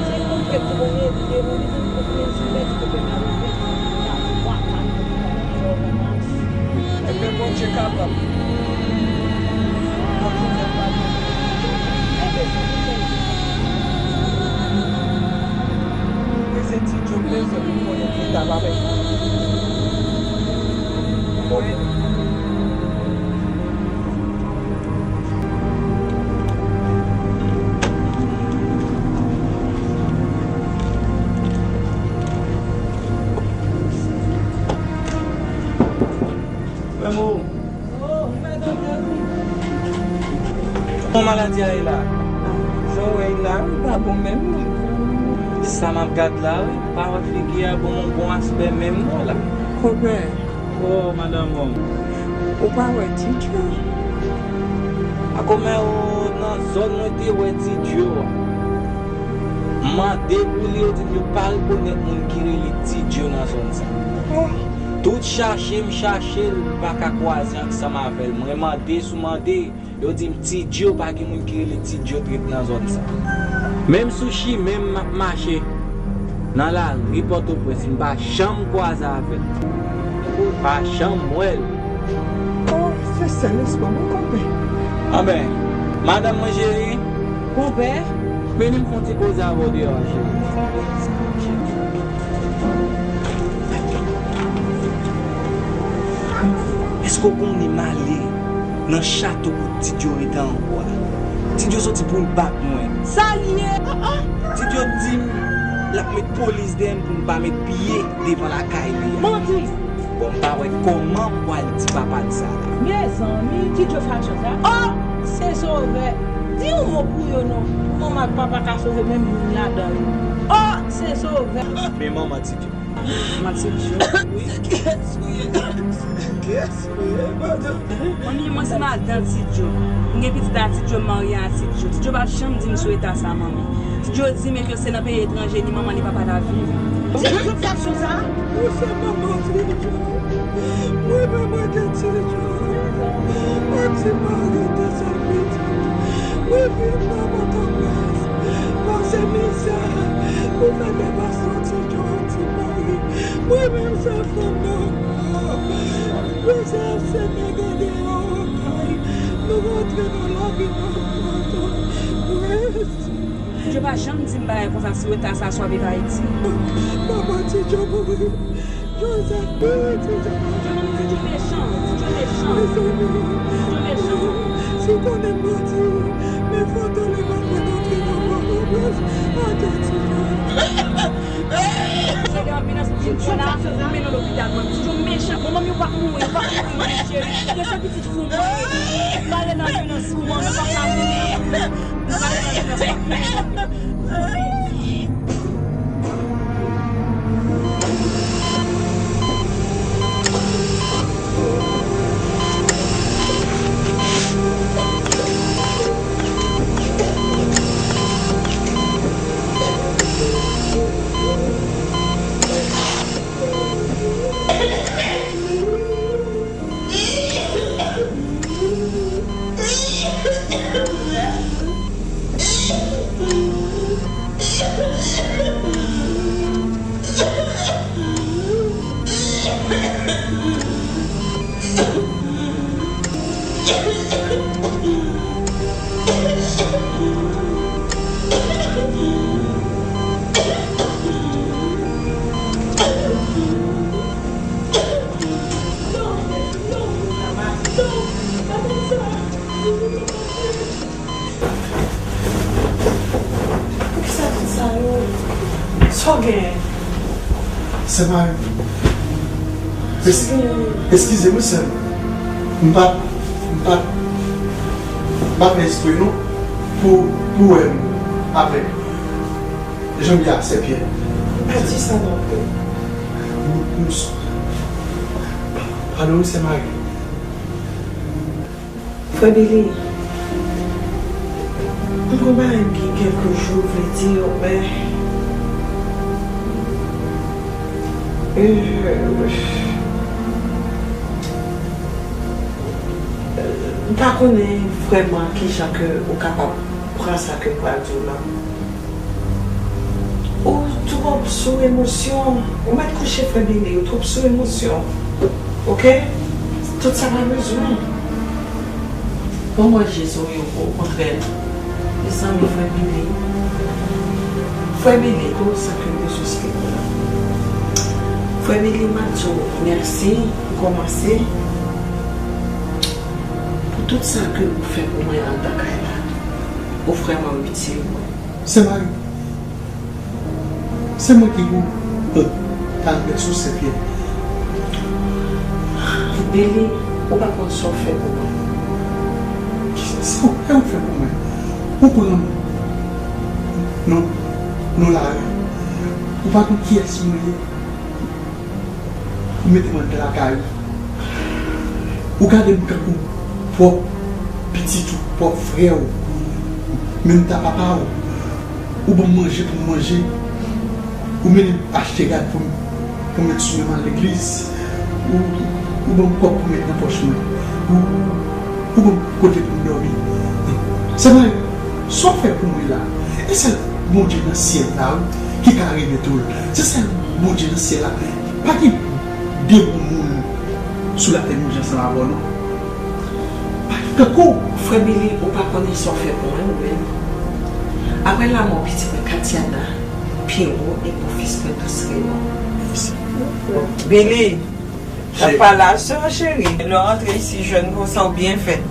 Se konpè ki konn ede nou, li vin pou plezi, men ki konpè pa konpè. Ebyen, Bondye kapab. Bondye kapab. Sa pa fèt. Frè m o. Kòman maladi a ye la? Jan w wè l la, li pa bon menm non. Sa m ap gad la wi, pawòt figi a ban m yon bon aspè menm non la. Konpè. Oh, madanm, bon. Ou pa wè Ti Djo? A konmè o, nan zòn mwen te wè Ti Djo a. M mande pou li, yo di m yo pa rekonèt moun ki rele Ti Djo nan zòn sa. Oh. Tout chache m chache l, m pa ka kwaze ansanm avè l. Mwen mande sou mande, yo di m Ti Djo, pa gen moun ki rele Ti Djo t ret nan zòn sa. Menm sou chimen m ap mache nan lari Pòtoprens, m pa janm kwaze avè l. M pa janm wè l. Oh, se sèl espwa mwen, konpè. Anben, madanm mwen cheri. Konpè. Vini m fè yon ti koze avè w deyò a, cheri. Èske w konnen m ale nan chato kote Ti Djo rete ankò a? Ti Djo soti pou l bat mwen. Sa l ye? Ti Djo di m l ap met polis dèyè m pou m pa met pye devan lakay li a. Manti! Bon, m pa wè kòman m pral di papa l sa la. Mezanmi, Ti Djo fache sa. Oh! Se Sovè. Di yon mo pou yo non. Pou manman ak papa ka sove menm youn ladan yo. Oh! Se Sovè. Men manman Ti Djo. Manman Ti Djo. Wi, kiyès ou ye? Kiyès ou ye, madanm? Manmi, mwen se madan Ti Djo. M gen pitit a Ti Djo, m marye a Ti Djo. Ti Djo pa t janm di m sou eta sa, manmi. Ti Djo di m ke se nan peyi etranje li manman li papa l ap viv. Ti Djo fè aksyon sa a? Ou se manman Ti Djo. Mwen menm mwen te Ti Djo. Mwen ti mari de sèl pitit. Mwen vin nan Pòtoprens. Pase mizè. Ou fè devasyon Ti Djo, ti mari. Mwen menm se fanm nan. Mwen se, se nèg andeyò kay. Nou rantre nan lavi nan Pòtoprens. Ti Djo pa janm di m bagay konsa sou eta sa swa viv Ayiti. Manman Ti Djo mouri. Joseph, Ti Djo mouri. Ti Djo mechan, Ti Djo mechan. Mezanmi. Ti Djo mechan. Si w konnen manti, men foto li pa fèk antre nan Pòtoprens. Atè Ti Djo. Ti Djo anpil nan Ti Djo la, mennen lopital mwen. Ti Djo mechan. Bon, manmi, ou p ap mouri, ou p ap mouri, manmi cheri. Gen sa pitit fou mwen ye. Pale nan vyolans pou mwen, nou pa ka mouri. Nou pale nan vyolans pou mwen. Poukisa tout sa yo? Sa w genyen? Sè Mari. Sa w genyen? Eskize m, sè m. M pa, m pa, m pa fè espre non pou, pou wè m avèg. Jan m ye a, sè Pyè. Pa di sa non, frè. M, m, padon wi, sè Mari. Frè Billy, m gon bagay m gen kèlke jou vle di w, men, euh, m pa konnen vrèman kijan ke ou kapab pran sa ke m pral di w lan. Ou twòp sou emosyon. Ou mèt kouche, frè Billy, ou twòp sou emosyon. Oke? Tout sa pa bezwen. Bon, mwen Jezi, wi, okontrè. Mezanmi, frè Billy. Frè Billy, konn sa ke m bezwen eksplike w la. Frè Billy, m ap di w mèsi pou kòmanse, pou tout sa ke ou fè pou mwen anndan kay la. Ou vrèman itil mwen. Sè Mari, se mwen ki pou, euh, ta anlè sou sè Pyè. Billy, ou pa konn sa w fè pou mwen. Sa w fè pou mwen? Ou pran m nan, nan lari. Ou pa konn kiyès mwen ye. Ou mete m anndan lakay ou. Ou gade m tankou pwòp pitit ou, pwòp frè w, menm ta papa w. Ou ban m manje pou m manje. Ou mennen m achte rad pou m, pou m met sou men m al legliz. Ou, ou ban m kòb pou m met nan pòch mwen. Ou, ou ban m kote pou m dòmi. Sè Mari, sa w fè pou mwen la? E sèl Bondye nan syèl la, wi, ki ka remèt ou l. Se sèl Bondye nan syèl la. Pa gen de bon moun sou latè menm jan ansanm avè w, non. Pa gen tankou w. Frè Billy, ou pa konnen sa w fè pou mwen, ou menm. Apre lanmò pitit mwen Katiana, Pierrot e bofis mwen Dous Raymond. Billy, n ap pale a sè w, cheri. Lè w antre isi jèn konsa, w byen fèt.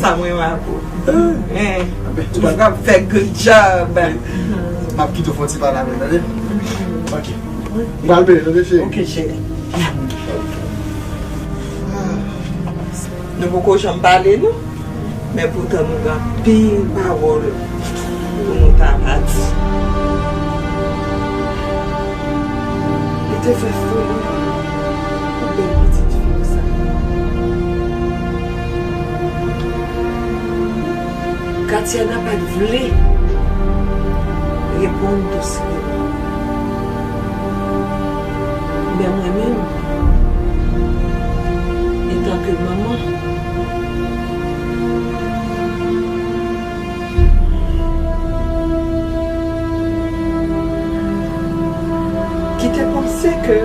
Sa mwen renmen avè w. Hein. Ou frape, fè good job. M ap kite w fè yon ti pale avè l, tande? Ok. M pral beni, tande, cheri? Ok, cheri. Nou poko janm pale, non? Men poutan nou gen anpil pawòl pou nou ta pa di. Li te fè foli pou bèl pitit fi w sa. Katiana pa t vle reponn Dous Raymond. Men mwen menm, antanke manman, ki te panse ke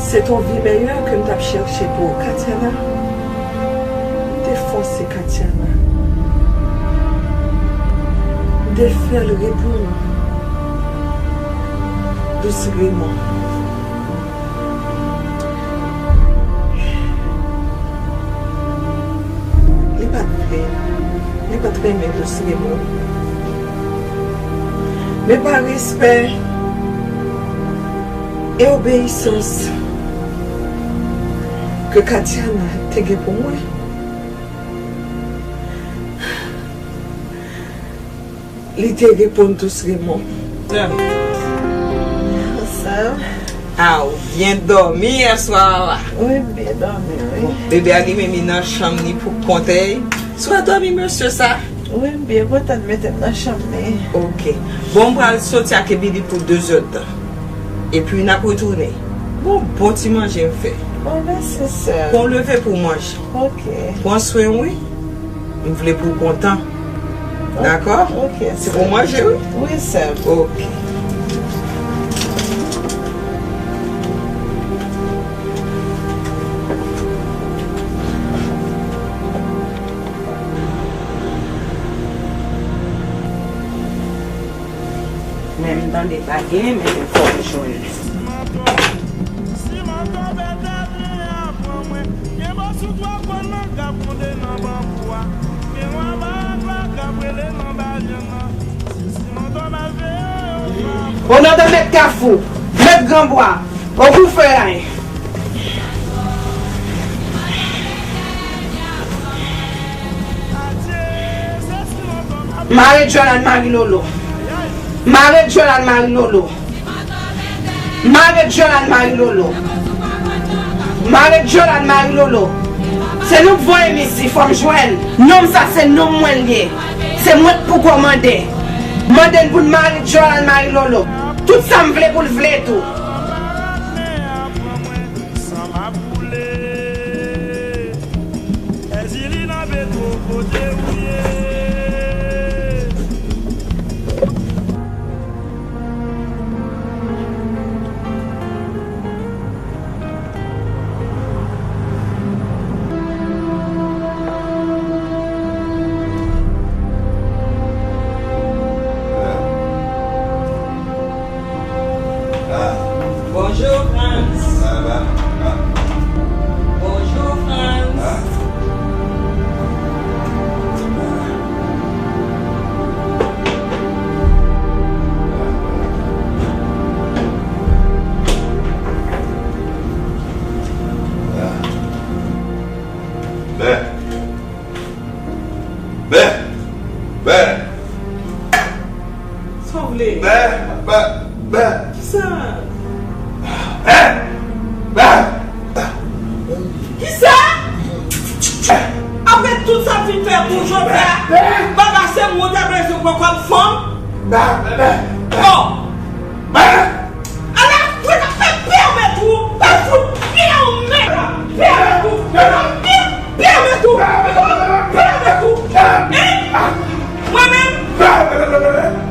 se t on vi meyè ke m t ap chèche pou Katiana, m te fòse Katiana. M te fè l reponn Dous Raymond. Li pa t vle, li pa t renmen Dous Raymond. Men pa respè e obeyisans ke Katiana te gen pou mwen, li te reponn Dous Raymond. Sè m. Sè m. Ah, ou byen dòmi yèswa a? Wi, m byen dòmi, wi. Bon, bebe a li menm, li nan chanm li pou kont li. Si w dòmi mesye sa? Wi, m byen kontan l mete m nan chanm li. Ok. Bon, m pral soti ak Billy pou de zè d tan. Epi n ap retounen. Bon, bon ti manje m fè. Bon, mèsi, sè m. Pran leve pou w manje. Ok. Pran swen w, wi. M vle pou w kontan. Dakò? Ok, sè m. Se pou manje, wi? Wi, sè m. Ok. Men m tande pa gen, men fò m jwenn. O non de Mèt Kafou, Mèt Granbwa, Ogou Feray. Mare djòl al Marilolo. Mare djòl al Marilolo. Mare djòl al Marilolo. Mare djòl al Marilolo. Se nou k voye m isi, fò m jwenn. Nonm sa se nonm mwen l ye. Se mwen k pou kòmande. Mande n pou n mare djòl al Marilolo. Tout sa m vle pou l vle tou. San m ap boule. Èzili nan Petwo kote ou ye. Bè! Bè! Sa w vle? Bè! Bè! Bè! Kisa? Bè! Bè! Kisa? Apre tout sa m fin fè pou w jodi a, baba se mwen w ta bezwen pran kòm fanm? Bè! Bè! Oh! Bè! Ala fre k ap fè pèmèt ou pa fout pye w menm. Pèmèt ou pa pye, pèmèt ou, pèmèt ou. Hein? Mwen menm?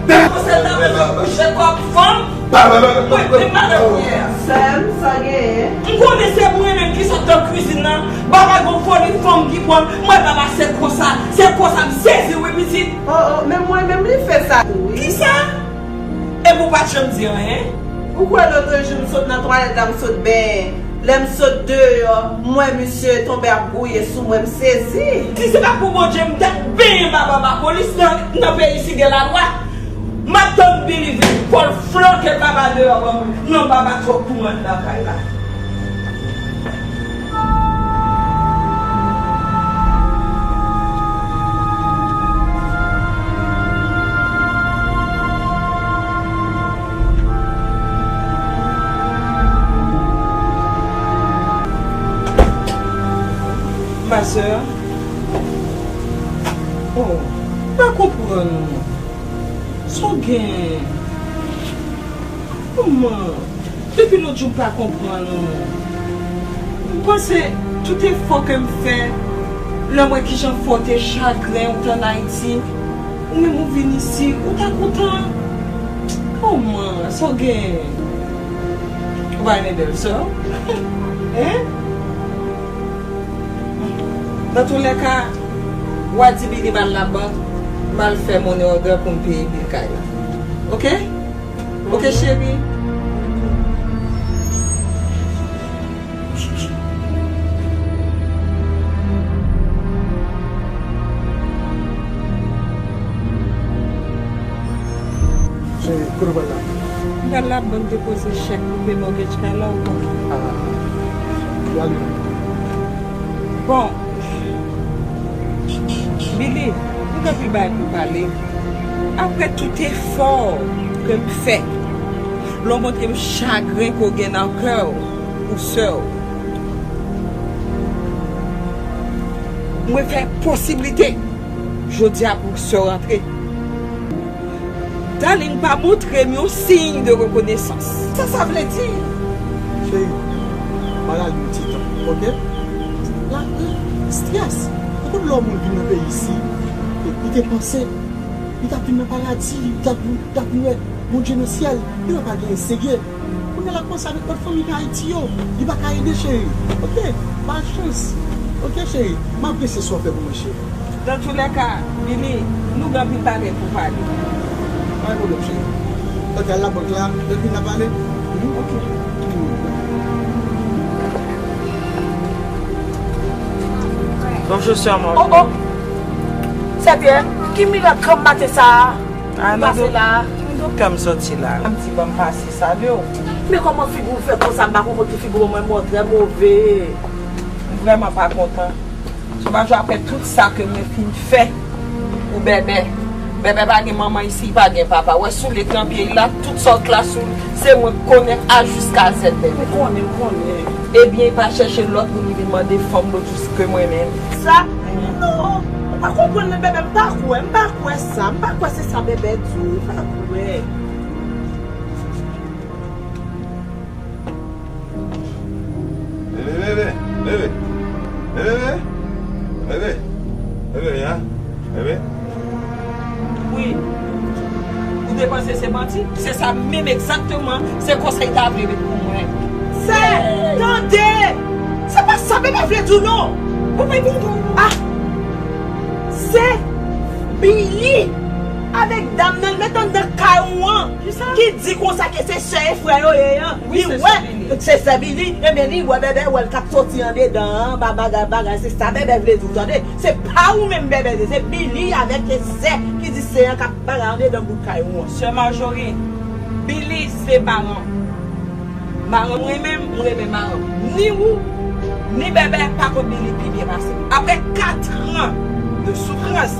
Konsèy ta bezwen kouche kòm fanm. Mwen te madanm yè. Sè m, sa genyen? M konnen se mwen menm ki sot nan kwizin nan. Baba gon foli fanm ki pran. Mwen baba se konsa, se konsa m sezi wi pitit. Oh, oh, men mwen menm li fè sa tou wi. Kisa? Epi w pa t janm di anyen? Ou kwè lòt jou m sot nan twalèt la, m sot benyen. Lè m sot deyò, m wè misye tonbe ap gouye sou mwen, m sezi. Si se pa pou Bondye, m t ap benyen baba ba polis nan, nan peyi si gen lalwa. M ap tann Billy vin fò l flanke baba deyò ban mwen. Non, baba twòp pou mwen anndan kay la. Ma sœur, oh, m pa konprann ou. Sa w gen? Manman, depi lòt jou m pa konprann ou. M panse tout efò ke m fè, lè m wè kijan fò w te chagren ou t ann Ayiti, ou menm ou vin isi, ou ta kontan. Manman, sa w gen? Ou pa renmen bèlsè w? Hein? Nan toulèka, w a di Billy m al labank, m al fè money order pou m peye bil kay la. Oke? Oke, cheri? Cheri, kote w pral la? M pral labank depoze chèk pou peye mortgage kay la, ou konn. Ah, y ale. Bon, Billy, m gen anpil bagay pou m pale. Apre tout efò ke m fè, lè w montre m chagren ke w gen nan kè w pou sè w, mwen fè posiblite jodi a pou sè w rantre. Darling pa montre m yon siy de rekonesans. Sa sa vle di? Cheri, ba Lali yon ti tan, oke? Lapè, estrès. Ou konn lè yon moun vin nan peyi isi, e li te panse li t ap vin nan paradi, li t ap, li t ap vin wè Bondye nan syèl, li wè pa genyen serye. Kounye a l ap panse avèk lòt fanmi k Ayiti yo. Li pa ka ede, cheri. Oke? Ba l chans. Oke, cheri? M apresye sa w fè pou mwen, cheri. Dans tous les cas, Billy, nou gen anpil bagay pou pale. Pa gen pwoblèm, cheri. Oke, al labank la, epi n a pale. Hmm? Oke. Bonjou, sè mwen. Oh, oh! Sè Pyè, ki mirak granm maten sa a? Ah, nan do, nan do kè m soti la. M di, ban m pase. Salye w. Men kòman figi w fè konsa? M pa konprann ki figi w ban mwen, mwen trè move. M vrèman pa kontan. Sovajo, apre tout sa ke mwen fin fè pou Bèbè. Bèbè pa gen manman isi, li pa gen papa. Wè soulye k nan pye l la, tout sa w t la sou l, se mwen k konnen A jiska Z, Bèbè. M konnen, m konnen. Ebyen, li pa chèche lòt moun, li vin mande fanm lòt jou ke mwen menm. Sa? Non. Ou pa konprann, Bèbè, m pa kwè, m pa kwè sa. M pa kwè se sa Bèbè di w, m pa kwè. Bebe, bebe, bebe. Bebe, bebe. Bebe, bebe, ya. Bebe. Wi. Ou te panse se manti? Se sa menm egzakteman, se konsa li ta vle ret pou mwen. Sè, tande! Se pa sa Bebe vle di w non! Ou pa di w non. Ah! Se Billy avèk dam nan l met anndan kay ou an ki di konsa ke se sè e frè yo ye an. Li wè se sè Billy, ebyen li wè Bèbè wè l k ap soti andedan an, ba bagay bagay, se sa Bèbè vle di w tande. Se pa ou menm Bèbè, se Billy avèk sè ki di sè an k ap bagay andedan bout kay ou an. Sè Marjorie, Billy se maran m. Maran m renmen m, m renmen maran m. Ni ou, ni Bèbè pa konn Billy pi byen pase m. Apre katran de soufrans,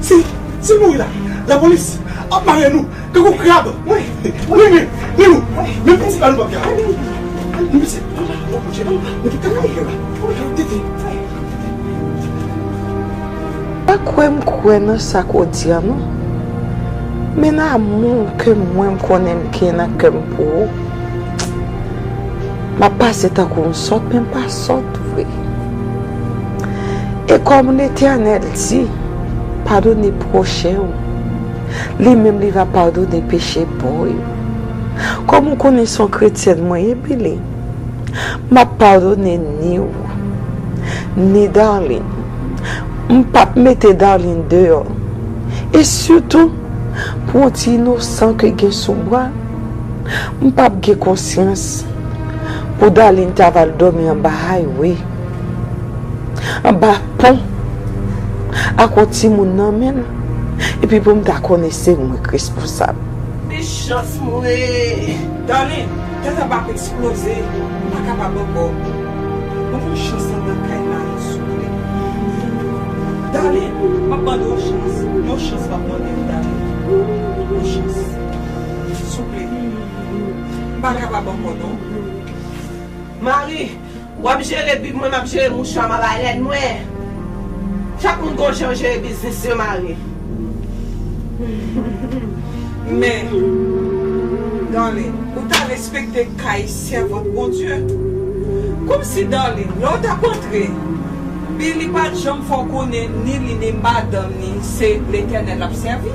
Si, si l mouri la, lapolis ap mare nou tankou krab. Wi, wi, men, men nou, men piti pa nou p ap gen. Men piti, nou tout kaka ye la. Tete. Pa kwè m kwè nan sa k w di a non. Men amou ke mwen m konnen m gen nan kè m pou ou, m ap pase tankou yon sòt, men m pa sòt vre. E kòm Letènèl di, padone pwochen w, li menm li va padone peche pa w yo. Kòm ou konnen se yon kretyèn mwen ye, Billy, m ap padone ni w, ni Darline. M p ap mete Darline deyò. E sitou, pou yon ti inosan ke gen sou bra, m p ap gen konsyans pou Darline ta va al dòmi anba highway, anba pon, ak yon timoun nan men l, epi pou m ta konnen se mwen k responsab. Mechans mwen! Darline, tèt an p ap eksploze, m pa kapab ankò. Ban m yon chans anndan kay la, souple. Darline, m ap mande yon chans. Yon chans m ap mande w, Darline. Yon chans. Souple. M pa kapab ankò, non. Mari, w ap jere bib mwen, m ap jere mouchwa m anba lèn mwen. Chak moun gon jan jere biznis yo, Mari. Men, Darline, ou ta respekte kay sèvant Bondye. Kòmsi, Darline, lè w t ap antre, Billy pa t janm fè w konnen ni li ni madanm ni se Letènèl l ap sèvi.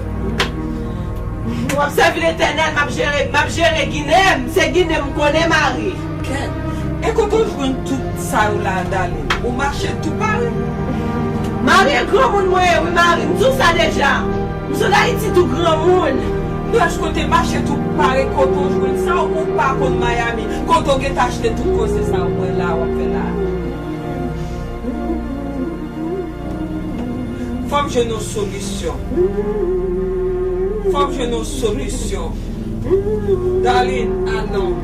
W ap sèvi Letènèl, m ap jere, m ap jere ginen m, se ginen m konnen, Mari. Kèt! E kote w jwenn tout sa yo la, Darline? Ou mache tou pare? Mari, e granmoun mwen ye wi, Mari, m di w sa deja. M sot Ayiti tou granmoun. Dwèch kote mache tou pare, kote w jwenn sa, ou pa konn Miami, kote w gentan achte tout koze sa yo, mwen la, w ap fè la. Fò m jwenn yon solisyon. Fò m jwenn yon solisyon. Darline, ah non.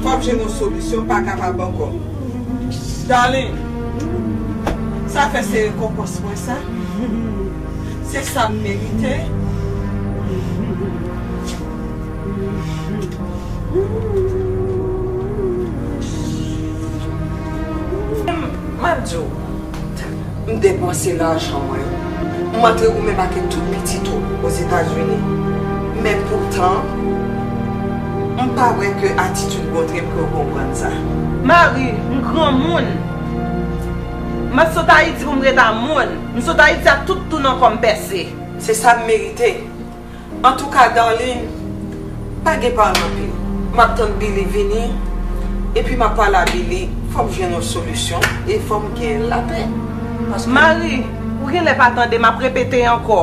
Fò m jwenn yon solisyon, m pa kapab ankò. Darline, sa fè se rekonpans mwen sa. Se sa m merite. M ap di w, m depanse lajan mwen. M antre ou menm ak tout pitit ou Ozetazini. Men poutan, m pa wè ke atitid ou montre m ke w konprann sa. Marie, m granmoun. M sot Ayiti pou m ret a moun. M sot Ayiti a tout tou nan kò m pèse. Se sa m merite. Antouka, darling, pa gen pale anpil. M ap tann Billy vini, epi m ap pale a Billy. Fò m jwenn yon solisyon, e fò m gen lapè. Paske Marie, ou genlè pa tande, m ap repete ankò.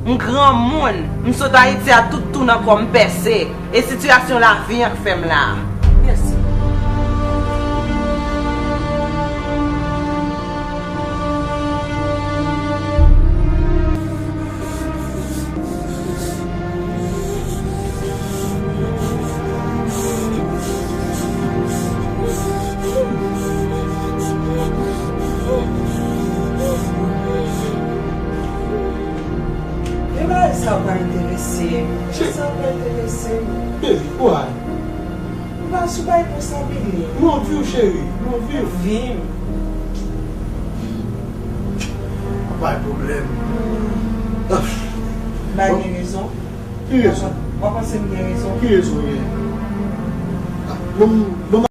M granmoun, m sot Ayiti a tout tou nan kò m pèse. E sitiyasyon lavi an k fè m la a. Mèsi. Men bagay sa yo pa enterese m. Bagay sa yo pa enterese m. Baby, why? M pa sou bagay konsa, Billy. M anvi w, cheri. M anvi w. Anvi m. Pa bay pwoblèm. Bay gen rezon. Ki rezon? W ap panse m gen rezon? Ki rezon w gen? Ah, bon, bon,